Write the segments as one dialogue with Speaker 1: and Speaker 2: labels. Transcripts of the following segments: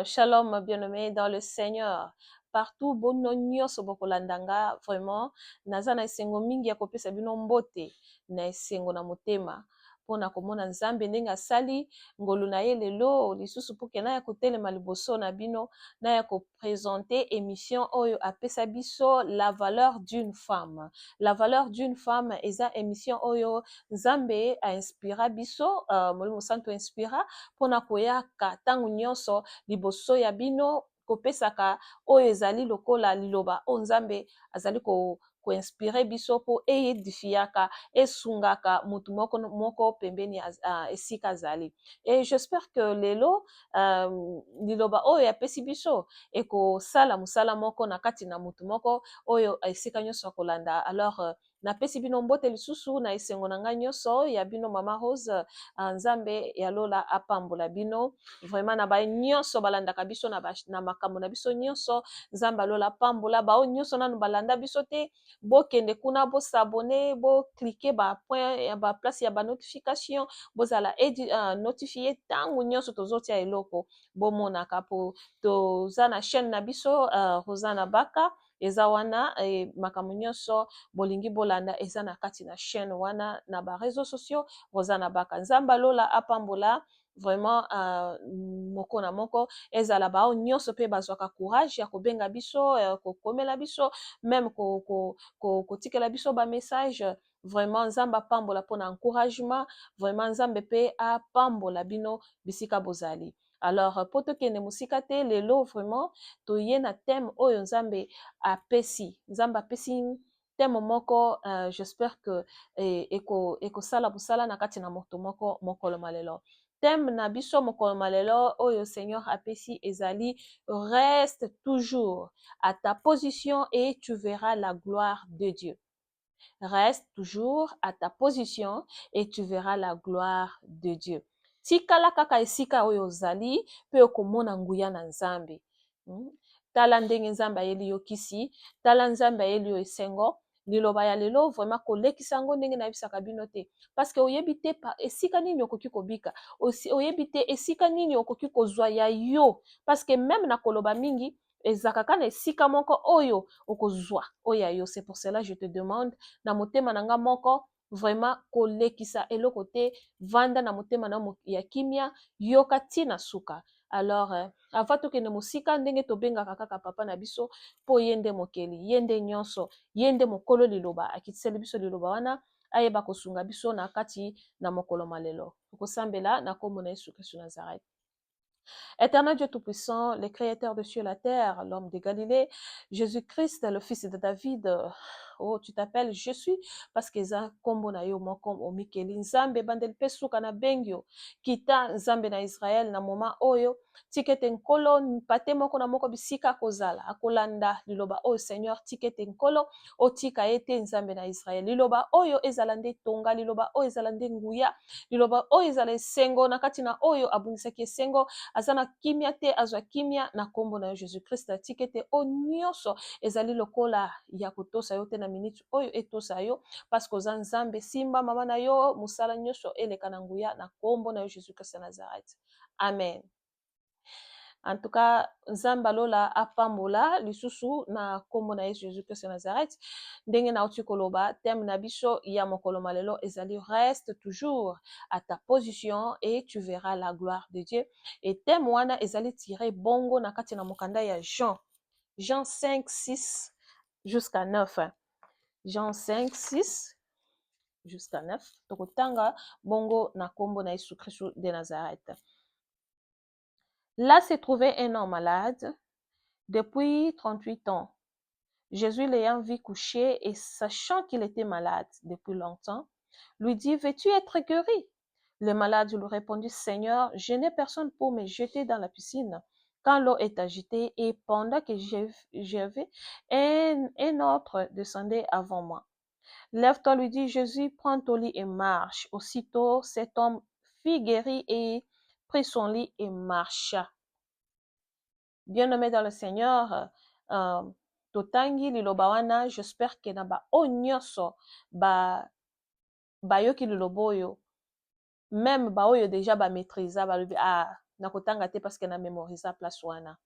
Speaker 1: Shalom, bien-aimé dans le Seigneur. Partout bono nyonso bokolanda nga, vraiment naza na esengo mingi ya kopesa bino mbote na esengo na motema mpona komona Nzambe ndenge asali ngolu na ye lelo lisusu mpo ke naya kotelema liboso na bino, naya koprésenter émission oyo apesa biso, La valeur d'une femme. La valeur d'une femme eza émission oyo Nzambe ainspira biso, Molimo Santo inspira mpona koyaka ntango nyonso liboso ya bino, kopesaka oyo ezali lokola liloba oyo Nzambe azali koinspirer biso mpo eedifiaka, esungaka motu moko moko pembeni ya esika azali. Et j'espère que lelo liloba oyo apesi biso ekosala mosala moko na kati na motu moko oyo esika nyonso akolanda. Alors napesi bino mbote lisusu na esengo na ngai nyonso, ya bino Mama Rose. Nzambe ya lola apambola bino vraiment na baye nyonso balandaka biso na makambo na biso nyonso. Nzambe alola apambola bao nyonso nanu balanda biso te. Bokende kuna, bos'abonner, bocliquer bapoint ya baplace ya banotification, bozala notifié ntango nyonso tozotia eloko, bomonaka, po toza na chaîne na biso, Rosana Baka eza wana. Makambo nyonso bolingi bolanda eza na kati na chaîne wana, na baréseaux sociaux, Rosana Baka. Nzambe alola apambola vraiment moko na moko, ezala bao nyonso mpe bazwaka courage ya kobenga biso, kokomela biso, même kotikela biso bamessage. Vraiment Nzambe apambola mpona encouragement. Vraiment Nzambe mpe apambola bino bisika bozali. Alors mpo tokende mosika te, lelo vraiment toye na thème oyo Nzambe apesi. Nzambe apesi thème moko, j'espère que ekosala mosala na kati na moto moko mokolo malelo. Thème na biso mokolo malelo oyo Seigneur apesi ezali: reste toujours à ta position et tu verras la gloire de Dieu. Reste toujours à ta position et tu verras la gloire de Dieu. Tikala kaka esika oyo ozali mpe okomona nguya na Nzambe. Tala ndenge Nzambe ayeli yo kisi, tala Nzambe ayeli yo esengo. Liloba ya lelo vraiment kolekisa yango ndenge nayebisaka bino te, parce que oyebi te esika nini okoki kobika, oyebi te esika nini okoki kozwa ya yo, parce que même na koloba mingi ezalaka kaka na esika moko oyo okozwa oyo ya yo. C'est pour cela je te demande na motema na nga moko, vraiment kolekisa eloko te, vanda na motema na ya kimia, yoka ntina suka. Alors avant tokende mosika, ndenge tobengaka kaka papa na biso, mpo ye nde mokeli, ye nde nyonso, ye nde mokolo liloba akitiseli biso liloba wana, ayeba kosunga biso na kati na mokolo malelo. Tokosambela na nkombo na Yesu Kristu Nazareth. Éternel Dieu Tout-Puissant, le Créateur de cieux et la terre, l'homme de Galilée, Jésus-Christ, le fils de David, oh, tu t'appelles Je suis, parce que eza nkombo na yo moko omikeli. Nzambe ebandeli mpe suka, na bengi yo, kita Nzambe na Israel na moma oyo. Tika ete Nkolo mpate moko na moko bisika akozala akolanda liloba oyo, Seigneur, tika ete Nkolo otika ye te. Nzambe na Israel, liloba oyo ezala nde tonga, liloba oyo ezala nde nguya, liloba oyo ezala esengo na kati na oyo abungisaki esengo, aza na kimia te, azwa kimia na nkombo na yo Jésus Christ. Tika ete oyo nyonso ezali lokola ya kotosa yo te na miniti oyo etosa yo, parce que oza Nzambe. Simba mama na yo, mosala nyonso eleka na nguya na nkombo na yo Jésus Christ ya Nazareth, amen. En tout cas Nzambe alola apambola lisusu na nkombo na Yesu Jésus Christ ya Nazareth. Ndenge nauti koloba, thème na biso ya mokolo malelo ezali: reste toujours à ta position et tu verras la gloire de Dieu. Et thème wana ezali tiré bongo na kati na mokanda ya Jean, Jean 5 6 jusqu'à 9, Jean 5 6 jusqu'à 9. Tokotanga bongo na nkombo na Yesu Christ de Nazareth. Là se trouvait un homme malade depuis 38 ans. Jésus, l'ayant vu couché et sachant qu'il était malade depuis longtemps, lui dit: Veux-tu être guéri? Le malade lui répondit: Seigneur, je n'ai personne pour me jeter dans la piscine quand l'eau est agitée, et pendant que je vais, un autre descendait avant moi. Lève-toi, lui dit Jésus, prends ton lit et marche. Aussitôt, cet homme fut guéri et prit son lit et marcha. Bien-aimé dans le Seigneur, totangi liloba wana. J'espère que na baoyo nyonso bayoki liloba oyo, même baoyo déjà bamaîtrisa, balobi ah. Nakotanga te parce que na memorisa place wana.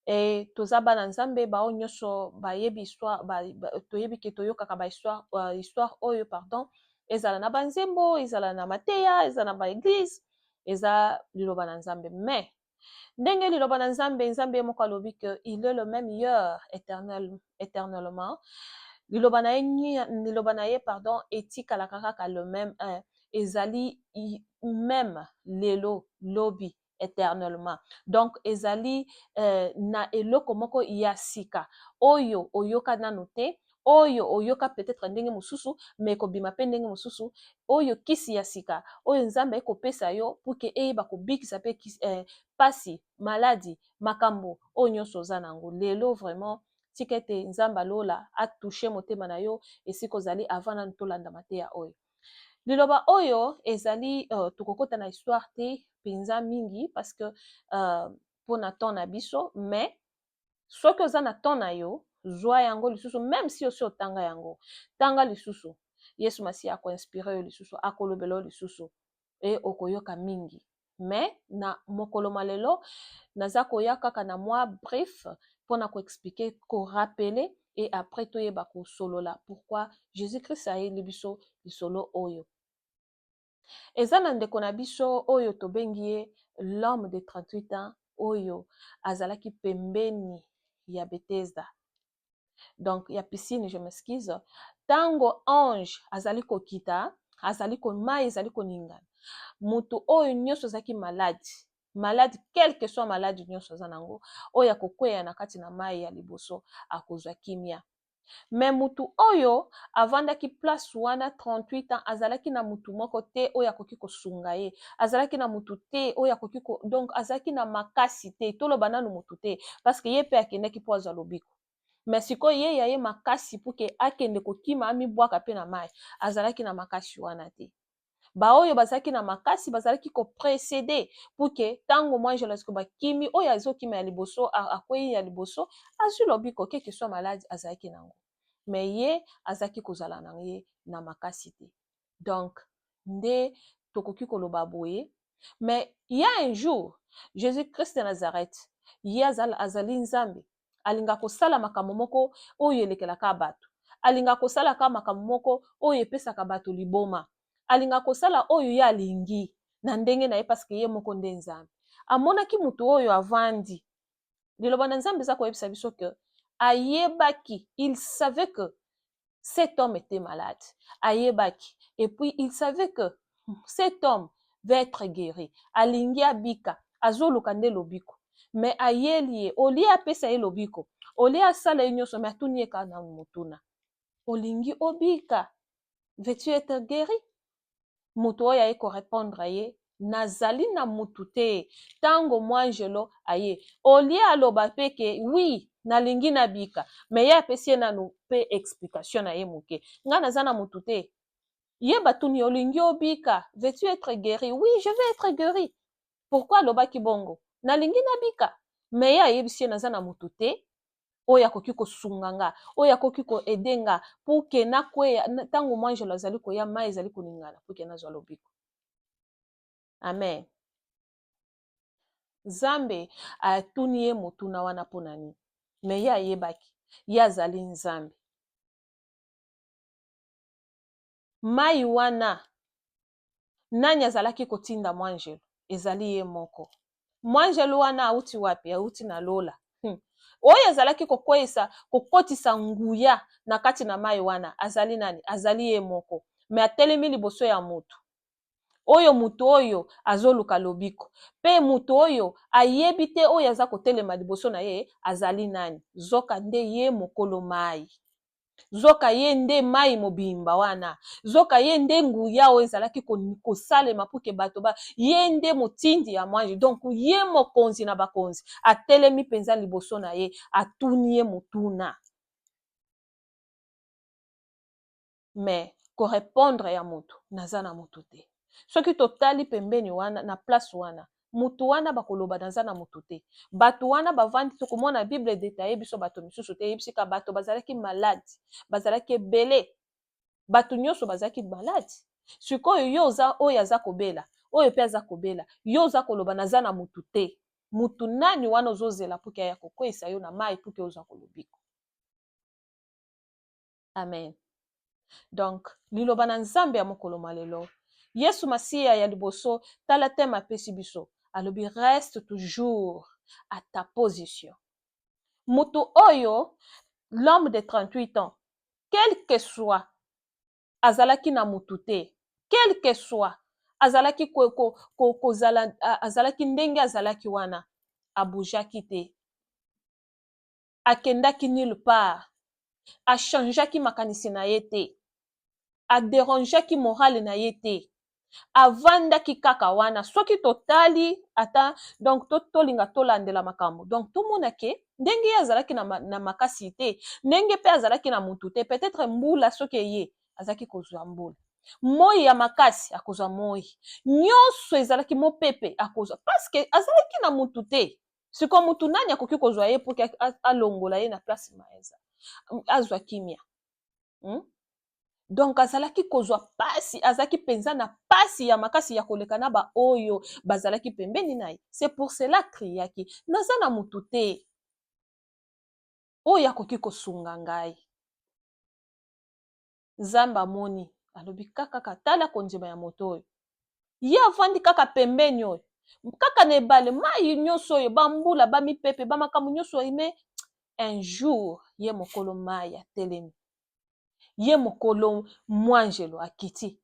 Speaker 1: E toza bana Nzambe, bao nyonso bayebi histoire ba, toyebi ke toyokaka bahistoire histoire oyo, pardon, ezala na banzembo, ezala na mateya, ezala na baeglise, eza liloba na Nzambe. Mais ndenge liloba na Nzambe, Nzambe ye moko alobi ke il est le même hier, éternel, éternellement. Liloba na ye, liloba na ye, pardon, etikalaka kaka le même, ezali même lelo, lobi, éternellement. Donc ezali na eloko moko ya sika oyo oyoka nanu te, oyo oyoka peut-être ndenge mosusu, mais ekobima mpe ndenge mosusu. Oyo kisi ya sika oyo Nzambe ekopesa yo pour que eyeba kobikisa mpe pasi, maladi, makambo oyo nyonso oza nango lelo. Vraiment, tika ete Nzambe alola atouche motema na yo esika ozali. Avant nanu tolanda mateya oyo, liloba oyo ezali, tokokɔta na histoire te mpenza mingi parce que mpona temps na biso. Mais soki oza na temps na yo, zwa yango lisusu. Même si osi otanga yango, tanga lisusu. Yesu Masiya akoinspire yo lisusu, akolobela yo lisusu e okoyoka mingi. Mais na mokolo ma lelo, naza koya kaka na mwa brief mpona koexpliquer, korappeler et après toyeba kosolola pourquoi Jésus Christ ayeli biso lisolo oyo. Eza na ndeko na biso oyo tobengi ye l'homme de 38 ans, oyo azalaki pembeni ya Bethesda, donc ya piscine, je m'excuse. Ntango ange azali kokita, azali mai ezali koningana, moto oyo nyonso azalaki malade, malade, quelque soit maladi nyonso aza nango, oyo akokweya na kati na mai ya liboso akozwa kimia. Mais mutu oyo avandaki place wana 38 ans, azalaki na mutu moko te oyo akoki kosunga ye, azalaki na mutu te oyo akoki ko, donc azalaki na makasi te. Toloba nanu mutu te, parce que ye mpe akendaki mpo azwa lobiko. Mais sikoyo ye ya ye makasi pour que akende kokima, amibwaka mpe na mai, azalaki na makasi wana te. Baoyo bazalaki na makasi bazalaki koprécéder pour que ntango mwangelo siko bakimi, oyo azokima ya liboso akwei ya liboso, azwi lobiko, quelle que soit maladi azalaki nango. Mais ye azalaki kozala na ye na makasi te. Donc nde tokoki koloba boye. Mais ya un jour, Jésus Christ de Nazareth, ye azali Nzambe, alinga kosala makambo moko oyo elekelaka bato, alinga kosalaka makambo moko oyo epesaka bato liboma, alinga kosala oyo ye alingi na ndenge na ye, parce que ye moko nde Nzambe. Amonaki motu oyo avandi. Liloba na Nzambe eza koyebisa biso ke ayebaki, il savait que cet homme était malade. Ayebaki et puis il savait que cet homme va être guéri. Alingi abika, azoluka nde lobiko. Mais ayeli ye, au lieu apesa ye lobiko, au lieu asala ye nyonso, mais atuni ye kaka na motuna: "Olingi obika? Veux-tu être guéri?" Moto oyo aye korépondre ye: "Nazali na mutu te." Ntango mwangelo aye, au lieu aloba mpe ke "Oui, nalingi nabika", mais ye apesi ye nanu mpe explication na ye moke: "Ngai naza na mutu te." Ye batuni: "Olingi obika? Veux-tu être guéri?" "Oui, je veux être guéri." Pourquoi alobaki bongo? "Nalingi nabika." Mais ye ayebisi ye: "Naza na mutu te oyo akoki kosunga nga, oyo akoki koaider nga pour que nakweya ntango mwangelo azali koya, mai ezali koningana, pour que nazwa lobiko." Amen. Nzambe atuni ye motuna wana mpona nini? Mais ye ayebaki, ye azali Nzambe. Mai wana, nani azalaki kotinda mwangelo? Ezali ye moko. Mwangelo wana auti wapi? Auti na lola. Oyo azalaki kokweyisa, kokotisa nguya na kati na mai wana azali nani? Azali ye moko. Mais atelemi liboso ya motu oyo, motu oyo azoluka lobiko, mpe motu oyo ayebi te oyo aza kotelema liboso na ye azali nani. Zoka nde ye mokolo mai, zoka ye nde mai mobimba wana, zoka ye nde nguya oyo ezalaki kosalema pour que bato ba, ye nde motindi ya mwanje. Donc ye mokonzi na bakonzi atelemi mpenza liboso na ye, atuni ye motuna. Mais korépondre ya motu: "Naza na motu te." Soki totali pembeni wana, na place wana, motu wana bakoloba: "Naza na motu te." Bato wana bavandi, tokomona Bible détaille biso bato misusu te, eyebisika bato bazalaki malade, bazalaki ebele, bato nyonso bazalaki malade. Sikoyo yo oza oyo aza kobela, Oyo mpe aza kobela, yo oza koloba naza na mutu te. Mutu nani wana ozozela mpo aya kokweyisa yo na mai mpo ozwa kolobiko? Amen. Donc liloba na Nzambe ya mokolo mwa lelo, Yesu Masiya ya liboso, tala thème apesi biso. Alobi: reste toujours à ta position. Mutu oyo, l'homme de 38 ans, quel que soit azalaki na mutu te, quel que soit azalaki kozala, azalaki ndenge azalaki wana, abougeaki te, akendaki nulle part, achangeaki makanisi na ye te, adérangeaki morale na ye te, avandaki kaka wana. Soki totali ata, donc tolinga tolandela makambo, donc tomona ke ndenge ye azalaki na makasi te, ndenge mpe azalaki na mutu te. Peut-être mbula soki eye, azalaki kozwa mbula, moi ya makasi akozwa moi, nyonso ezalaki mopepe akozwa, parce que azalaki na mutu te. Sikoyo mutu nani akoki kozwa ye mpo alongola ye na place maeza, azwa kimia? Donc azalaki kozwa pasi, azalaki mpenza na pasi ya makasi ya koleka na baoyo bazalaki pembeni na ye. C'est pour cela criaki: naza na mutu te oyo akoki kosunga ngai. Nzambe amoni, alobi kaka: tala kondima ya moto oyo. Ye avandi kaka pembeni oyo, kaka na ebale, mai nyonso oyo, bambula, bamipepe, bamakambo nyonso oyo. Mais un jour, ye mokolo mai atelemi, ye mokolo mwanjelo akiti,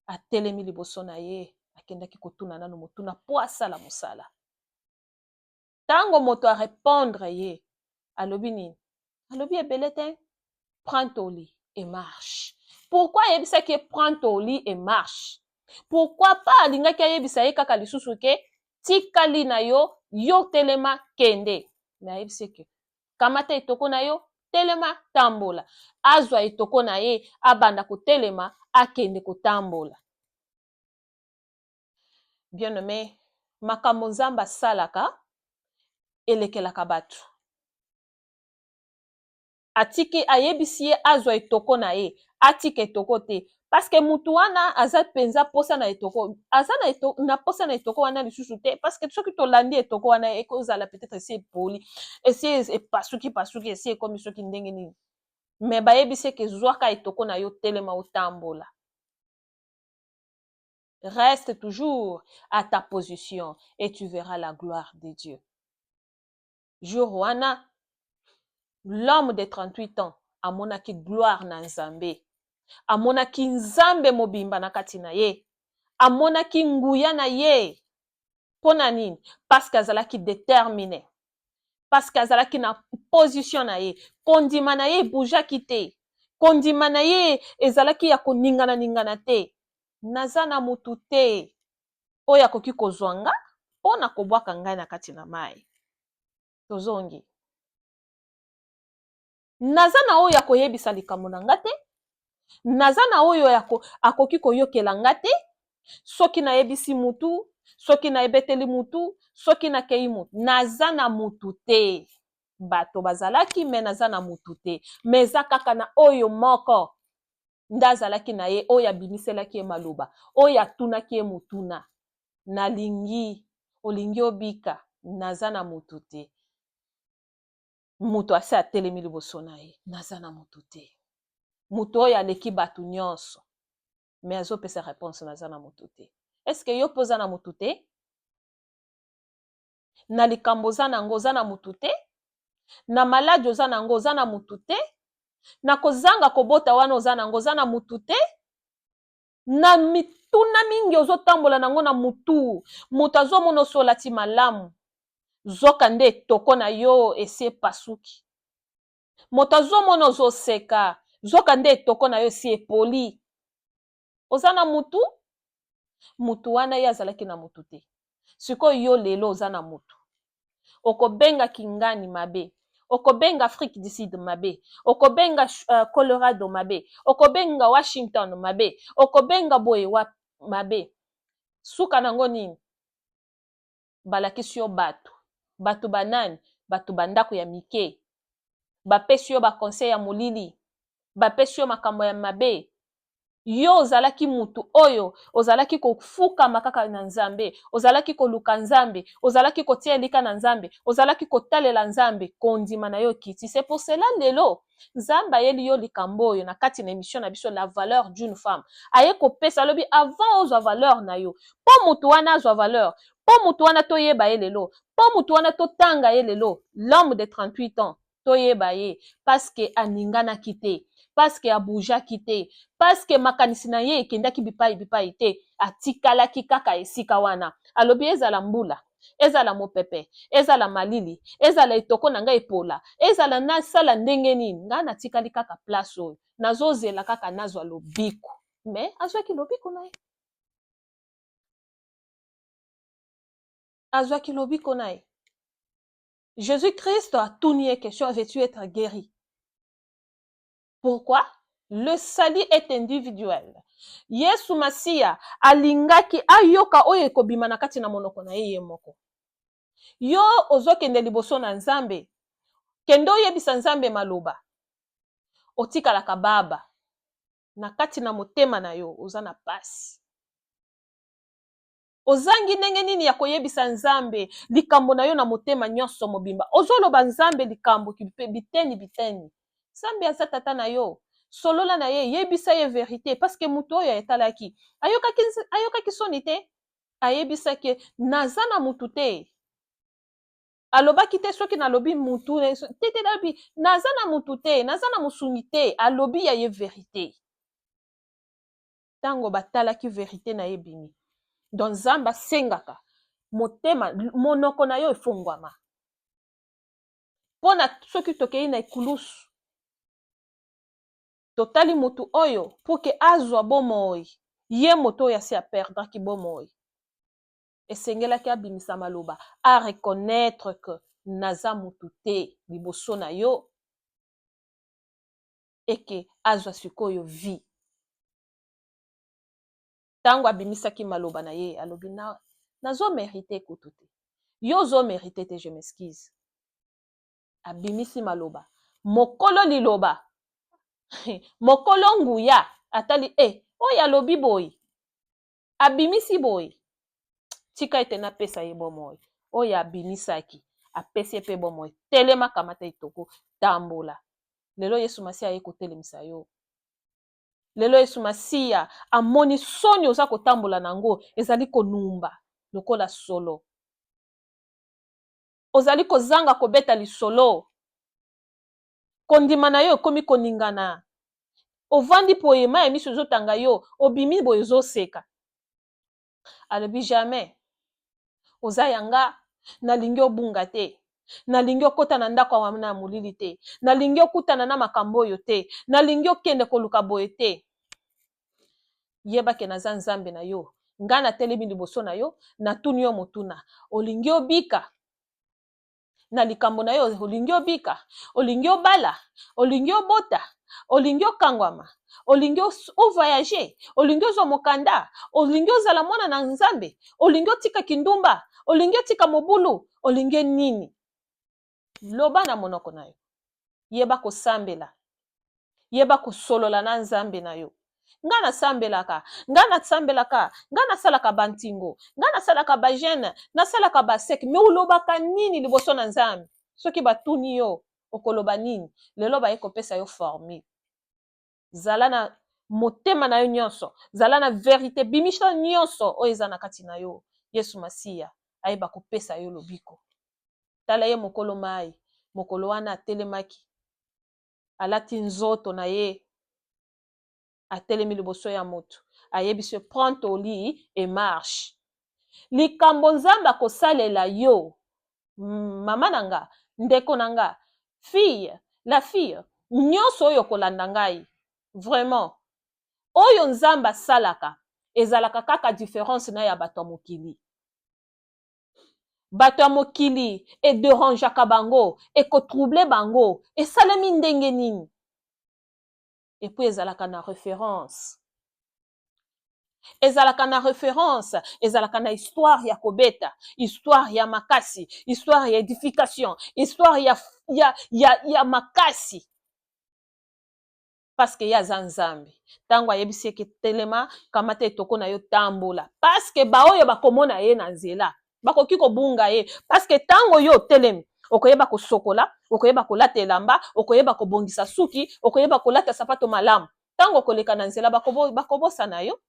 Speaker 1: atelemi liboso na ye. Akendaki kotuna nano motuna mpo asala mosala. Ntango moto arépondre ye, alobi nini? Alobi ebele te: prends ton lit et marche. Pourquoi ayebisaki ye prends ton lit et marche? Pourquoi pas alingaki ayebisa ye kaka lisusu ke tikali na yo, yo telema, kende? Mais ayebisi ke kamata etoko na yo, telema, tambola. Azwa etoko na ye, abanda kotelema, akende kotambola. Bien aimé, makambo Nzambe asalaka elekelaka bato. Atiki, ayebisi ye azwa etoko na ye, atika etoko te, parce que mutu wana aza mpenza posa na etoko, aza na posa na etoko wana lisusu te, parce que soki tolandi etoko wana, ekozala peut-être esi epoli, esi epasuki pasuki, esi ekomi soki ndenge nini. Mais bayebisi eke zwaka etoko na yo, telema, otambola. Reste toujours à ta position et tu verras la gloire de Dieu. Jour wana, l'homme de 38 ans amonaki gloire na Nzambe, amonaki Nzambe mobimba na kati na ye, amonaki nguya na ye. Mpo na nini? Parce que azalaki déterminé, parce que azalaki na position na ye. Kondima na ye ebougeaki te, kondima na ye ezalaki ya koningana-ningana te. Naza na mutu te oyo akoki kozwa nga mpo na kobwaka ngai na kati na mai. Tozongi, naza na oyo akoyebisa likambo na nga te, naza na oyo akoki koyokela nga te. Soki nayebisi mutu, soki nayebeteli mutu, soki nakei mutu, naza na mutu te. Bato bazalaki, mais naza na mutu te. Mais eza kaka na oyo moko nde azalaki na ye, oyo abimiselaki ye maloba, oyo atunaki ye motuna: nalingi, olingi obika? Naza na mutu te. Moto asi atelemi liboso na ye: naza na motu te. Moto oyo aleki bato nyonso, mais azopesa réponse: naza na motu te. Est-ce yo mpe oza na motu te na likambo oza nango? Oza na motu te na maladi oza nango? Oza na motu te na kozanga kobota wana oza nango? Oza na motu te na mituna mingi ozotambola nango na mutu? Moto azomona oso olati malamu, zoka nde etoko na yo esi epasuki. Moto azomona ozoseka, zoka nde etoko na yo esi epoli. Oza na mutu? Mutu wana, ye azalaki na mutu te. Sikoyo yo lelo oza na mutu, okobenga Kingani mabe, okobenga Afrique du Sud mabe, okobenga Colorado mabe, okobenga Washington mabe, okobenga boye wa mabe. Suka nango nini? Balakisi yo bato, bato banani? Bato bandako ya mike, bapesi yo baconseil ya molili, bapesi yo makambo ya mabe. Yo ozalaki mutu oyo ozalaki kofukama kaka na Nzambe, ozalaki koluka Nzambe, ozalaki kotia elika na Nzambe, ozalaki kotalela Nzambe, kondima na yo ekiti. C'est pour cela lelo Nzambe ayeli yo likambo oyo na kati na émission na biso, la valeur d'une femme. Aye kopesa, alobi avant ozwa valeur na yo, mpo mutu wana azwa valeur, mpo mutu wana toyeba ye lelo, mpo mutu wana totanga ye lelo, l'homme de 38 ans, toyeba ye parce que aninganaki te, parce que abougeaki te, parce que makanisi na ye ekendaki bipai bipai te, atikalaki kaka esika wana. Alobi ezala mbula, ezala mopepe, ezala malili, ezala etoko na ngai epola, ezala nasala ndenge nini, ngai natikali kaka place oyo, nazozela kaka nazwa lobiko. Mais azwaki lobiko na ye, azwaki lobiko na ye. Jésus-Christ atuni ye question: veux-tu être guéri? Pourquoi? Le salut est individuel. Yesu Masiya alingaki ayoka oyo ekobima na kati na monoko na ye ye moko. Yo ozokende liboso na Nzambe, kende oyebisa Nzambe maloba, otikalaka baba na kati na motema na yo, oza na pasi, ozangi ndenge nini ya koyebisa Nzambe likambo na yo na motema nyonso mobimba. Ozoloba Nzambe likambo biteni biteni. Nzambe aza tata na yo, solola na ye, yebisa ye verite, parce que moto oyo atalaki ayokaki soni te, ayebisaki naza na mutu te. Alobaki te soki nalobi mutu te te, nalobi naza na mutu te, naza na mosungi te. Alobi ya ye verite. Ntango batalaki verite na ye ebimi. Donc Nzambe asengaka motema, monoko na yo efongwama, mpona soki tokei na ekulusu, totali motu oyo pour que azwa bomoi, ye moto oyo asi aperdraki bomoi, esengelaki abimisa maloba, areconnaître que naza motu te liboso na yo, eke azwa sikoyo vie. Ntango abimisaki maloba na ye, alobi nazomérite kutu te, yo ozomérite te, je m'excuse. Abimisi maloba, mokolo liloba, mokolo nguya atali oyo alobi boye, abimisi boye, tika ete napesa ye bomoi. Oyo abimisaki, apesi ye mpe bomoi. Telema, kamata etoko, tambola. Lelo Yesu Masiya aye kotelemisa yo. Lelo Yesu Masiya amoni soni oza kotambola nango, ezali konumba lokola solo, ozali kozanga kobeta lisolo, kondima na yo ekomi koningana, ovandi boye, mai ya miso ezotanga yo, obimi boye, ozoseka. Alobi jamais, oza yanga, nalingi obunga te, nalingi okɔta na ndako wana ya molili te, nalingi okutana na makambo oyo te, nalingi okende koluka boye te. Yebake naza Nzambe na yo, ngai natelemi liboso na yo, natuni yo motuna: olingi obika na likambo na yo? Olingi obika? Olingi obala? Olingi obota? Olingi okangwama? Olingi ovoyage? Olingi ozwa mokanda? Olingi ozala mwana na Nzambe? Olingi otika kindumba? Olingi otika mobulu? Olingi nini? Loba na monoko na yo. Yeba kosambela, yeba kosolola na Nzambe na yo. Nga nasambelaka, nga nasambelaka, nga nasalaka bantingo, nga nasalaka bajeûne, nasalaka baseke, mais olobaka nini liboso na Nzambe? Soki batuni yo, okoloba nini? Lelo baye kopesa yo formule: zala na motema na yo nyonso, zala na verite, bimisa nyonso oyo eza na kati na yo. Yesu Masiya ayeba kopesa yo lobiko. Tala ye mokolo mai, mokolo wana atelemaki, alati nzoto na ye, atelemi liboso ya moto, ayebisi yo: prends ton lit et marche. Likambo Nzambe akosalela yo, mama na nga, ndeko na nga, fille, la fille nyonso oyo kolanda ngai, vraiment oyo Nzambe asalaka ezalaka kaka différence na ya bato ya mokili. Bato ya mokili ederangeaka bango, ekotrouble bango, esalemi ndenge nini? Et puis ezalaka na référence, ezalaka na référence, ezalaka na histoire ya kobeta, histoire ya makasi, histoire ya édification, histoire ya makasi. Parce que ye aza Nzambe. Ntango ayebisi ye ke telema, kamata etoko na yo, tambola, parce que baoyo bakomona ye na nzela bakoki kobunga ye, parce que ntango yo otelemi, okoyeba kosokola, okoyeba kolata elamba, okoyeba kobongisa suki, okoyeba kolata sapato malamu. Ntango okoleka na nzela, bakobosana yo,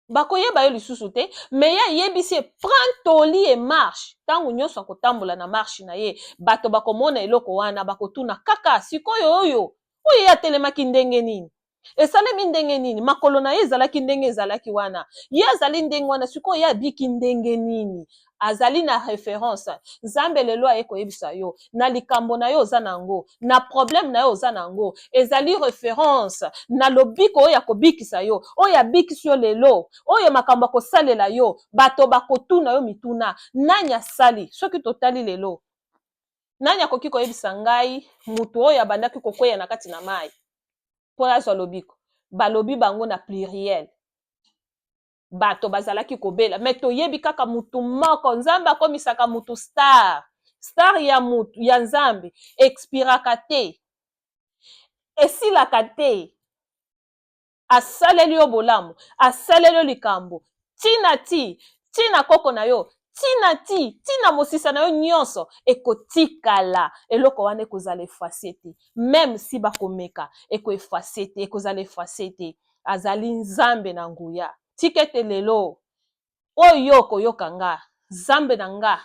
Speaker 1: bakoyeba yo lisusu te. Mais ye ayebisi ye: "Prends ton lit et marche." Ntango nyonso akotambola na marche na ye, bato bakomona eloko wana, bakotuna kaka sikoyo: Oyo oyo ye atelemaki ndenge nini? Esalemi ndenge nini? Makolo na ye ezalaki ndenge ezalaki wana, ye azali ndenge wana, sikoyo ye abiki ndenge nini?" Azali na référence. Nzambe lelo aye koyebisa yo na likambo na yo oza nango, na problème na yo oza nango, ezali référence na lobiko oyo akobikisa yo, oyo abikisi yo lelo, oyo makambo akosalela yo. Bato bakotuna yo mituna: nani asali? Soki totali lelo, nani akoki koyebisa ngai motu oyo abandaki kokweya na kati na mai mpo azwa lobiko? Balobi bango na pluriel, bato bazalaki kobela, mais toyebi kaka mutu moko. Nzambe akomisaka mutu star. Star ya mutu ya Nzambe expiraka te, esilaka te. Asaleli yo bolamu, asaleli yo likambo, ntina ti ntina koko na yo, ntina ti ntina mosisa na yo nyonso ekotikala. Eloko wana ekozala efface te. Même si bakomeka, ekoeffacer te, ekozala efface te. Azali Nzambe na nguya. Tika ete lelo oyo okoyoka nga, Nzambe na nga,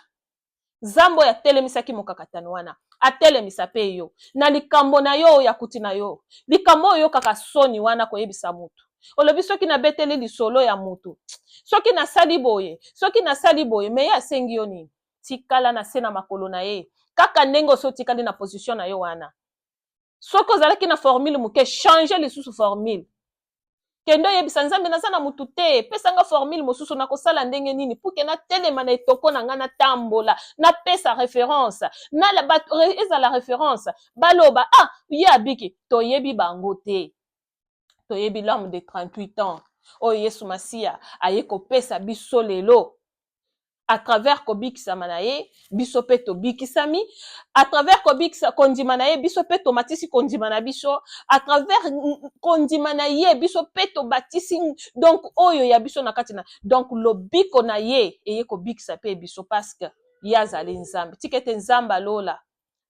Speaker 1: Nzambe oyo atelemisaki mokakatano wana, atelemisa mpe yo na likambo na yo oyo akuti na yo, likambo oyo oyokaka soni wana koyebisa motu. Olobi: "Soki nabeteli lisolo ya motu, soki nasali boye, soki nasali boye." Mais ye asengi yo nini? Tikala na se na makolo na ye, kaka ndenge osi otikali na position na yo wana. Soki ozalaki na formule moke, change lisusu formule. Kende oyebisa Nzambe: "Naza na motu te, pesanga formule mosusu. Nakosala ndenge nini puke natelema na etoko na ngai, natambola, napesa référence, ezala référence, baloba: 'Ah, ye abiki.'" Toyebi bango te, toyebi l'homme de 38 ans oyo Yesu Masiya aye kopesa biso lelo. À travers kobikisama na ye, biso mpe tobikisami. À travers kobikisa kondima na ye, biso mpe tomatisi kondima na biso. À travers kondima na ye, biso mpe tobatisi donc oyo ya biso na kati na donc lobiko na ye eye kobikisa mpe biso, parce que ye azali Nzambe. Tika ete Nzambe alola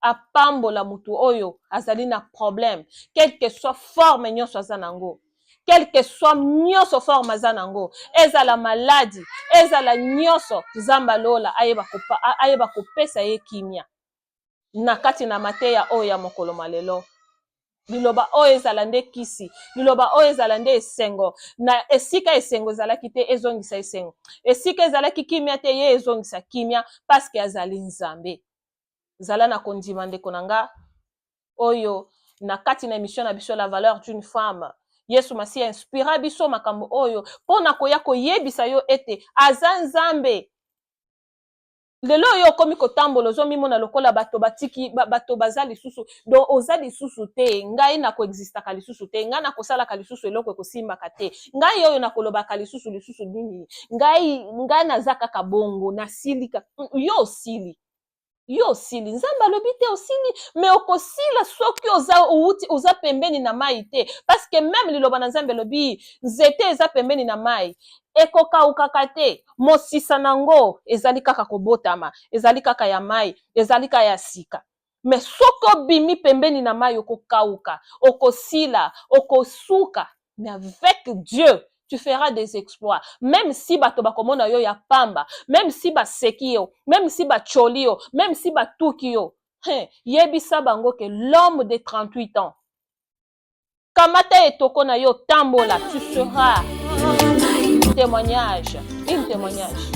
Speaker 1: apambola motu oyo azali na problème, quelle que soit forme nyonso aza nango, quelle que soit nyonso forme aza nango, ezala maladi, ezala nyonso. Nzambe alola ayeba kopesa ye kimia na kati na mateya oyo ya mokolo malelo. Liloba oyo ezala nde kisi, liloba oyo ezala nde esengo na esika esengo ezalaki te, ezongisa esengo esika ezalaki kimia te, ye ezongisa kimia, parce que azali Nzambe. Zala na kondima, ndeko na nga oyo na kati na émission na biso La valeur d'une femme. Yesu Masiya inspira biso makambo oyo mpo na koya koyebisa yo ete aza Nzambe. Lelo oyo okomi kotambola, ozomimona lokola bato batiki, bato baza lisusu, donc oza lisusu te. Ngai nakoexistaka lisusu te, ngai nakosalaka lisusu eloko ekosimbaka te, ngai oyo nakolobaka lisusu lisusu nini, ngai naza kaka bongo, nasilika. Yo osili, yo osili. Nzambe alobi te osili, mais okosila soki oza outi, oza pembeni na mai te, parce que même liloba na Nzambe elobi: nzete eza pembeni na mai ekokawukaka te, mosisa nango ezali kaka kobotama, ezali kaka ya mai, ezali kaka ya sika. Mais soki obimi pembeni na mai, okokawuka, okosila, okosuka. Mais avec Dieu, tu feras des exploits. Même si bato bakomona yo ya pamba, même si baseki yo, même si bacholi yo, même si batuki yo, hein, yebisa bango ke l'homme de 38 ans, kamata etoko na yo, tambola, tu seras témoignage, une témoignage.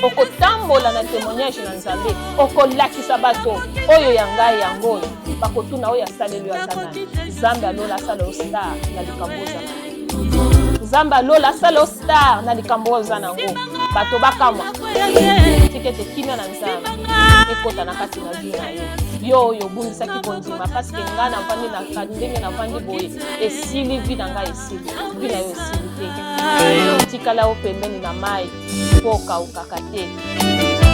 Speaker 1: Okotambola na témoignage na Nzambe, okolakisa bato oyo ya ngai yango oyo bakotuna oyo asaleli yo aza nani. Nzambe alola asala yo star na likambo oza na. Nzambe alola asala yo star na likambo oyo oza nango, bato bakamwa. Tika ete kimia na Nzambe ekota na kati na vie na yo, yo oyo obungisaki kondima, parce que ngai navandi na ndenge navandi boye, esili, vie na ngai esili. Vie na yo esili te. Tikala yo pembeni na mai mpo okaukaka te,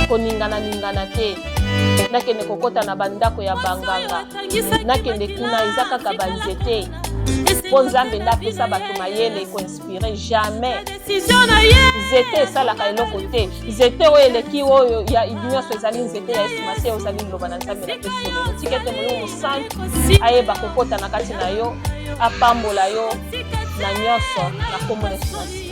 Speaker 1: koningana-ningana te. Nakende kokɔta na bandako ya banganga, nakende kuna, eza kaka banzete, mpo Nzambe nde apesa bato mayele koinspirer. Jamais nzete esalaka eloko te. Nzete oyo eleki oyo ya nyonso ezali nzete ya Yesu Masiya, ozali liloba na Nzambe. Na pesi lelo, tika ete Molimo Mosantu ayeba kokɔta na kati na yo, apambola yo na nyonso na nkombo na Yesu Masiya.